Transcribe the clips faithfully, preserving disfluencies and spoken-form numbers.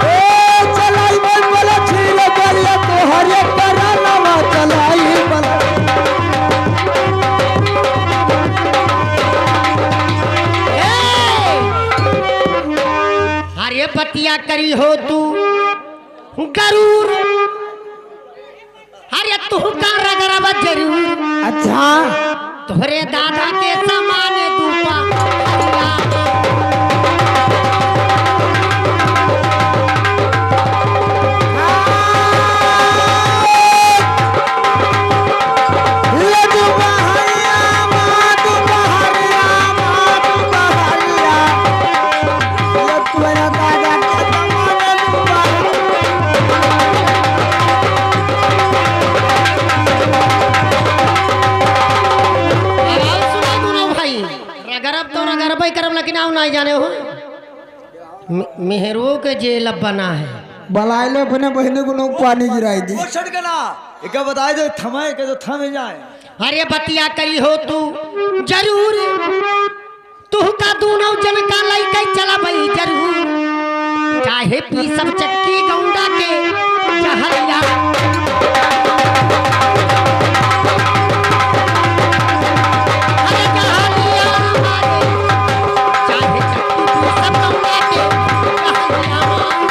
ए, चलाई बल बल छील बल तोहरे करनवा चलाई बल। ए! अरे बतिया करी हो तू गरूर। अरे तुहका रगरब जरूर। अच्छा। तोहरे दादा के समान दूपा। रगरब तो रगरबे करब, लेकिन आऊ नाहीं जाने हो। मे-, मेहरुओ के जेल अब बना है। बलाए लो अपने बहिनी को, लोग पानी गिराई दी। वो छटकना, एका बताए दो, थमाए के तो थमे जाए। अरे बतिया करी हो तू जरूर, तुहका दूनौ जन का लइके चला भाई जरूर, चाहे पी सब चक्की गौंडा के जहरिया। अरे जहरिया मारे, चाहे चक्की पी सब गौंडा के जहरिया मारे।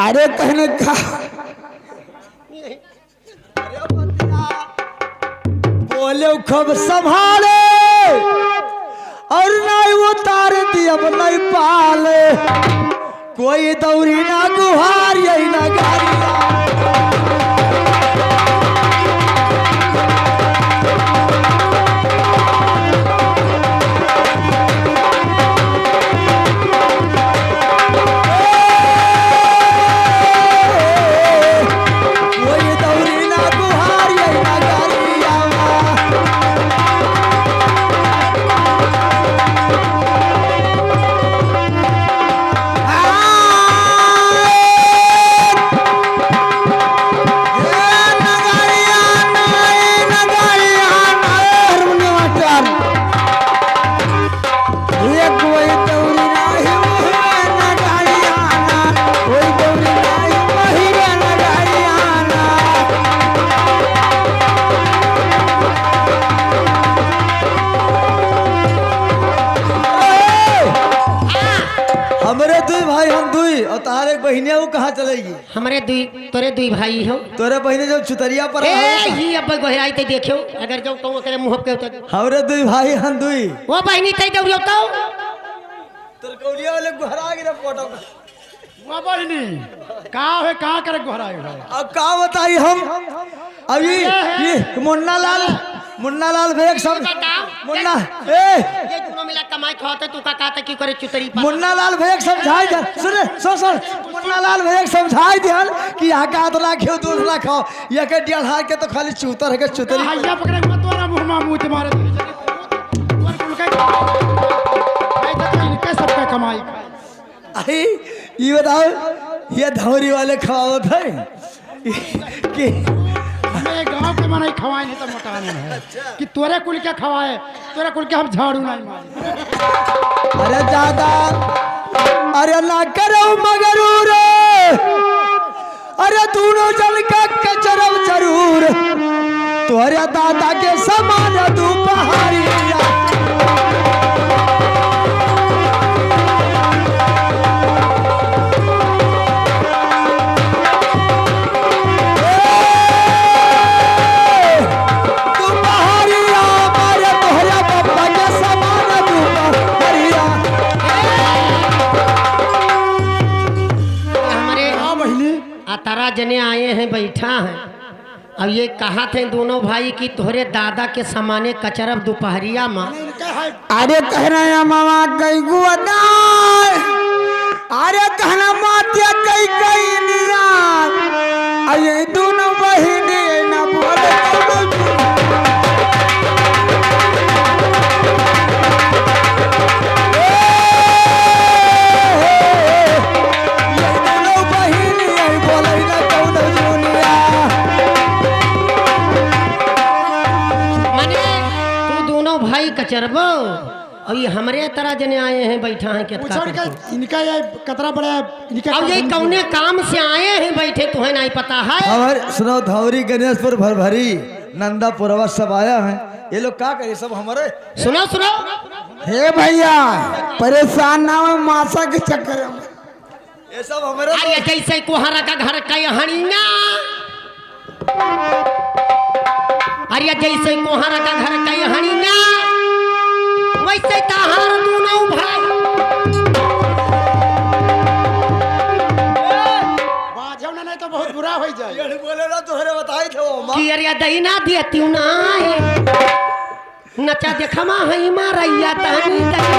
अरे कहने का बोले खूब संभाले और नाई उतार दी अब नाई पाले। कोई दौरी ना गुहार यही ना गारिया। हमरे दुई भाई हम दुई, और तारे एक बहिनिया, वो कहाँ चलेगी? हमरे दुई, तोरे दुई भाई हो। तोरे बहिने जो चुतरिया पर ए, ही अब गोहराई ते देखियो, अगर जो कहूँ करे मुँह के उतर। हमरे दुई भाई हम दुई। वो बहिनी तई दौड़ियो तो। तोर कौलिया वाले गोहरा गिरा फोटो। वो बहिनी, का है, का करे गोहराई है? अब का बताई हम? अभी अरे, ये मुन्ना लाल, मुन्ना लाल भैया के सब, ये बताओ, मुन्ना, ये, ए! ये दोनों मिला कमाई खाते, तू का कहता क्यों करे चुतरी पर? मुन्ना लाल भैया के समझाई दे, सुन, सुन, सुन, मुन्ना लाल भैया के समझाई दिहन कि यहाँ का हाथ ना खाओ, दूध ना खाओ, ये के डेढ़ हाथ के तो खाली चूतर है, के चुतरी। हैया पकड़े मत, तोरा मुँह मा मुँह मारे, तोरा कुल के, ऐसे तो इनके सबका कमाई। अरे, ये बताओ, ये धौरी वाले खवावत है कि हमें गांव के मनई खवाए नहीं तो मोटाने है कि तोरे कुल के खवाए, तोरे कुल के हम झाड़ू नहीं मारे। अरे दादा, अरे ना करो मगरूर, अरे दूनों जन का कचरब जरूर, तोहरे दादा के समान दुपहरिया। ए, दुपहरिया मारे तोहरे बाबा के समान दुपहरिया। हमरे हाँ बहिनी। अतरा जने आए हैं, बैठा है। अब ये कहा थे दोनों भाई कि तोहरे दादा के समाने कचरब दुपहरिया मा। अरे कहना या मामा कई गुआदार, अरे कहना मात्या कई कई निरार। अरे दोनों बहिनी ना बोले। ये दोनों बहिनी आई बोले ना कौनो दुनिया। भाई कचरबो, और ये हमरे तरह जने आए हैं, बैठा हैं, केतका पूछो इनका, करके। इनका ये कतरा बड़ा, इनका अब का ये धन कौने काम से आए हैं बैठे, तुम्हें नहीं पता है? और सुनो, धौरी गणेशपुर भरभरी, नंदापुरवा सब आया है। ये लोग का करे सब हमारे? सुनो, सुनो। हे भैया, परेशान ना हो मासा के चक्कर में। ये सब हमारे अरे जैसे कोहरा का घर का हणिया, अरे जैसे कोहरा का घर का हणिया, वैसे तहार दोनों भाई। बाजो ना, नहीं तो बहुत बुरा हो जाए। ये बोले ना, तोहरे बताई थे वो माँ। कि अरे दहिना देती हूँ ना है। नचा देखमा हई मारैया तहनी तहनी।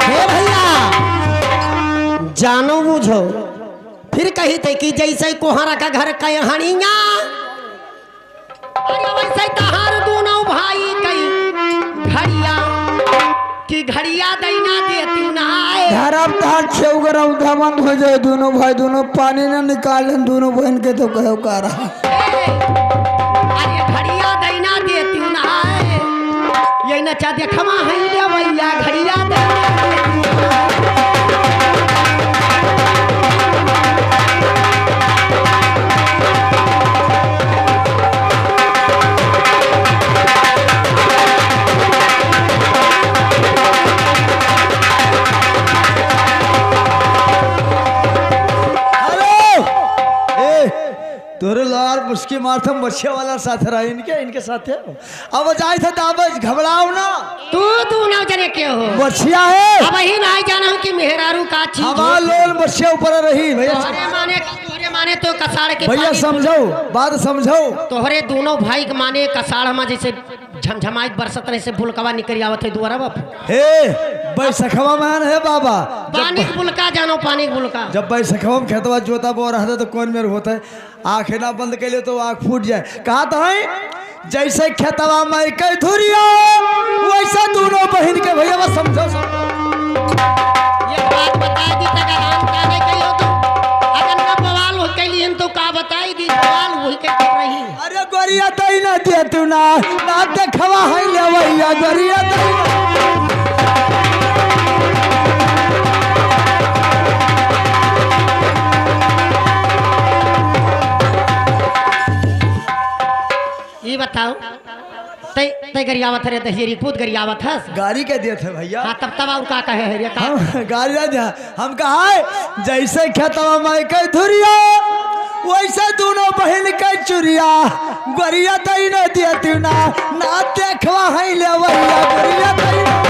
हे भैया, जानो बूझो, फिर कही थे कि जैसे कोहरा का घर कई हणिया, अरे वैसे तहार दोनों भाई कई घड़िया, कि घड़िया दैना देती ना है। धरब तहार छेउगरम धमंद हो जाए, दोनों भाई दोनों पानी ना निकालें, दोनों बहन के तो कहो का रहा। ए, अरे घड़िया दैना देती ना है, ये नचा देखमा है रे भैया, घड़िया दैना देती ना है। हेलो। ए, तोरे लार मुस्की मारत हम, मछिया वाला साथ रहा, इनके, इनके साथ है। अब जाए थे तो अब घबराओ ना। तू दोनों जने के हो? मछिया है। अब ही नहीं जाना हूँ कि मेहरारू का चीज हमार हो। लोल मछिया ऊपर रही भैया। तोहरे माने, तोहरे माने तो कसाड़ के भैया पानी समझो, बात समझो। तोहरे दोनों भाई के माने कसाड़ में जैसे झमझमाइत बरसत रहे से फुलकवा निकल आवत है दुआरा बाप। हे, बैसखवा मान है बाबा। जब पानी के फुलका जानो, पानी के फुलका। जब बैसखवा में खेतवा जोता बो रहता तो कौन मेर होता है? आँखें ना बंद कर ले तो आँख फूट जाए। कहा तो है, जैसे खेतवा में कई धुरिया, वैसे दोनों बहिन के भैया बस समझो, समझो। ये बात बता दी, तगरान का नहीं कही हो तो। अगर ना बवाल हो कैली हन तो का बताई दी, बवाल वही के कर रही। अरे गोरिया दई ना दे तू ना, ना देखवा है ले भैया, गोरिया दई ना। ई बताओ, तै, तै गरियावत रे, दहियरी पूत गरियावत हस। गारी के देत है भैया। हाँ, तब, तब और का कहे है रे, का? हम गारी ना दे, हम कहा है, जैसे खेतवा में कई धुरिया, वैसे दोनों बहिन कई चुरिया। गोरिया दई ना दिया तू ना, ना देखवा है ले भैया, गोरिया दई ना।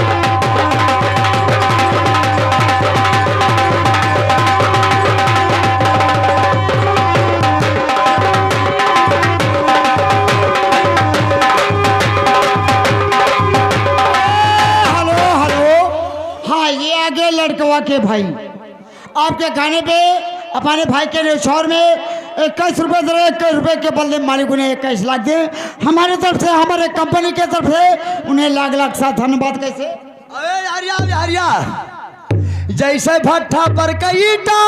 हेलो, हेलो। हाँ, ये आगे लड़कवा के भाई। आपके गाने पे अपने भाई के न्यौछावर में इक्कीस रुपए दे रहे, इक्कीस रुपए के बदले मालिक उन्हें इक्कीस लाख दे। हमारे तरफ से, हमारे कंपनी के तरफ से उन्हें लाख लाख साथ धन्यवाद। कैसे? अबे यारिया, यारिया, जैसे भट्ठा पर का ईटा,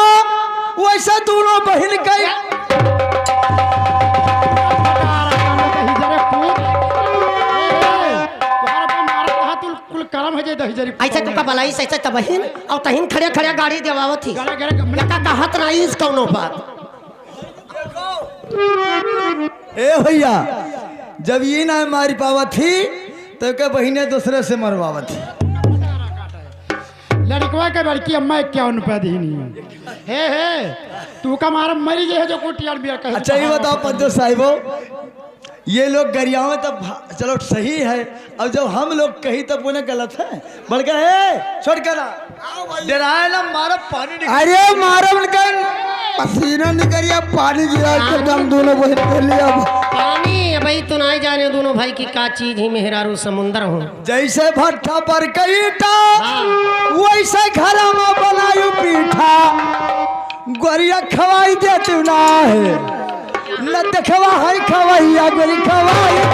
वैसे दोनों बहिन का। कुल करम है जे दहिजरी। ऐसे तो का बलाई, ऐसे तबहिन, और तहिन खड़े खड़े गाड़ी देवावत ही। गले, गले, गमले। एका कहत रहीस कौनो बात। ए भैया, जब ई ना मारी पावत ही, तो के बहिने दूसरे से मरवावत ही। लड़कवा के बड़की अम्मा इक्यावन रुपया दीनी। हे, हे, तू का मारा मरी जे है जो कुटियार बिया कहे। अच्छा, ये बताओ पंचो साहिबो, ये लोग गरियावे तब भा-, चलो सही है, अब जब हम लोग कही तब उन्हें गलत है। बड़का है, छोड़ कर आ। डराए ना, मारो पानी निकाल। अरे मारो उनका पसीना निकल गया, पानी गिरा के दम दोनों बहिन कर लिया। पानी, भाई तू नहीं जाने दोनों भाई की का चीज ही, मेहरारू समुंदर हो। जैसे भट्ठा पर का ईटा, हाँ। वैसे घर में बनायु पीठा, गोरिया खवाई देती ना है। न देखवा है खवैया गोरी खवैया।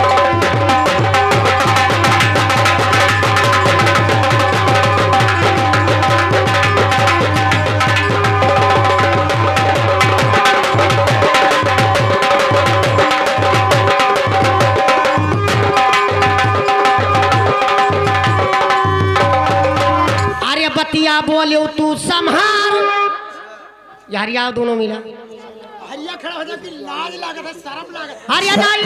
अरे बतिया बोल्यो तू सम्हार। यार, आओ दोनों मिला। हरिया खड़ा हो जा कि लाज लागत है, शर्म लागत है। हरिया नाई।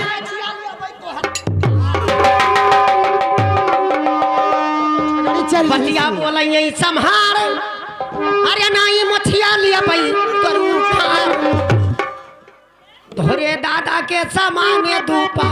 गाड़ी चल रही बतिया है। बोला यही सम्हार। हरिया नाई मछिया लिया भाई, करू खार। तोहरे दादा के समान धूपा।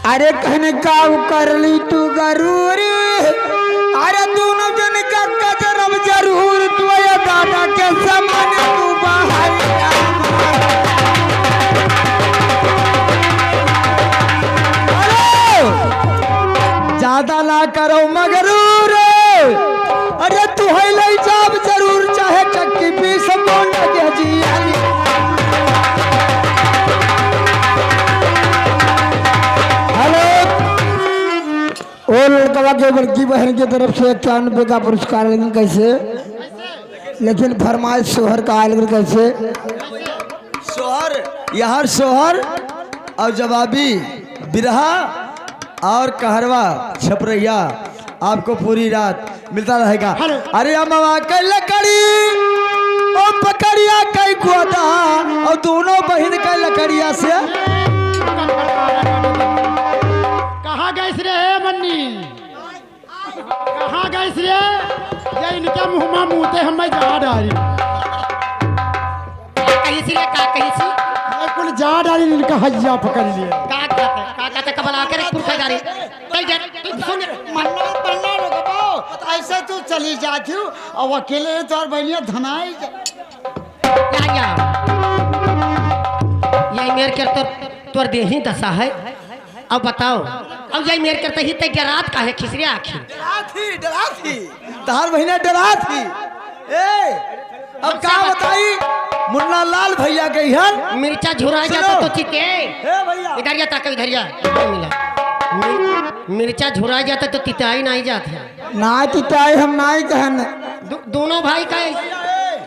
अरे कहने का कर ली तू गरूरी, अरे दोनों जन का कजरब जरूर तू ये दादा के समान तू बहारिया। अरे ज्यादा ना करो मगरूर, अरे तू है ले जाब जरूर, चाहे चक्की पीस कोंडा के जियाली। हेलो, ओ लड़कवा के बड़की बहन के तरफ से इक्यावन रुपये का पुरस्कार, लेकिन कैसे? लेकिन फरमाइश सोहर का आयल, लेकिन कैसे? सोहर, यार सोहर और जवाबी बिरहा और कहरवा छपरैया आपको पूरी रात मिलता रहेगा। हेलो। अरे अमवा के लकड़ी, ओ पकड़िया कई गोदा, और दोनों बहिन के लकड़िया से। कहाँ गइस रे मन्नी? कहाँ गइस रे? ये इनके मुँह मा मुँहते हमें जा डारी। का कहिस रे, का कहिस? ये कुल जा डारी, इनका हइया पकड़ लिए। का कहता, का कहता, कबला के रे, कुर्ता जा रे। चल जा, तू सुन। मन्ना, मन्ना लोग बाबू, ऐसे तू चली जाती हूँ, अब अकेले तोर बहनिया धनाई जा। या, या। यही मेर के तोर, तोर देही दशा है। अब बताओ, अब यही मेर के तही ते डरात काहे खिसरे आखिर? डरात ही, डरात ही। तहार बहिना डरात ही। ए, अब का बताई? मुन्ना लाल भैया के हन। मिर्चा झुरा जाता तो चिते। ए भैया। इधर या ताको, इधर या। मिला। मिर-, मिर्चा झुरा जाता तो तिताई नाहीं जात है। नाहीं तिताई हम नाहीं कहन। दो-, दोनों भाई का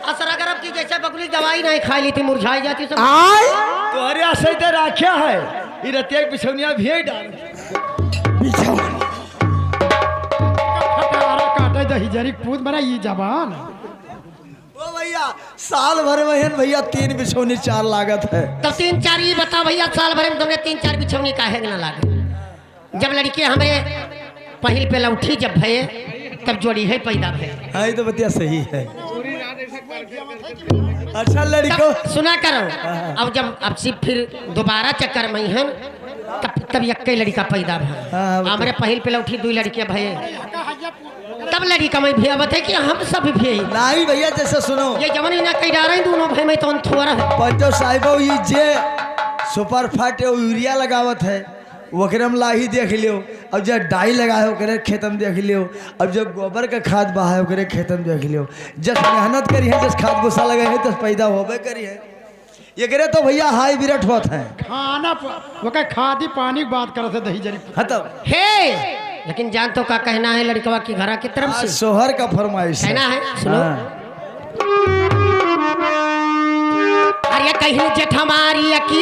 असर अगर अब की जैसे बगुली दवाई नाहीं खाई ली थी, मुरझाई जाती सब। आय? तोहरे आशय ते राख्या है। ई रतिया के बिछौनिया भी डाल। बिछौनी। फटारा काटे दही जरी पूत बना ई जबान। ओ भैया, साल भर में हन भैया तीन बिछौनी चार लागत है। तब तीन चार ई बता भैया, साल भर में तुमने तीन चार बिछौनी काहे के ना लागे? जब लड़के हमरे पहिल पे लौठी जब भये, तब जोड़ी है पैदा भये। हाँ, ये तो बतिया सही है। अच्छा लड़को। तब सुना करो। हाँ, हाँ। अब जब अब से फिर दोबारा चक्कर में हन, तब, तब यक्के लड़का पैदा भये। हाँ, हाँ, हमरे पहिल पे लौठी दुई लड़के भये। तब लड़िका में भी आवत है कि हम सब भी। नाहीं भैया, जैसे सुनो। ये जवन इना कई डारे दोनों भाई में तो थोड़ा है। पंचो साहिबो, ई जे सुपर फाट यूरिया लगावत है, ओकरे में लाही देख लियो। अब जे डाई लगा है, ओकरे खेत में देख लियो। अब जे गोबर का खाद बहा है, ओकरे खेत में देख लियो। जस मेहनत करी है, जस खाद भूसा लगे है, तस पैदा होबे करी है। एकरे तो भैया हाई बिरट होत है। खाना प-, ओकर खादी पानी की बात करत है दही जरी। खत्म। हे, लेकिन जान तो का कहना है लड़कवा की घरा की तरफ आज से? सोहर का फरमाइश है। कहना है, सुनो। हाँ। अरे कहीं जेठ हमारी अकी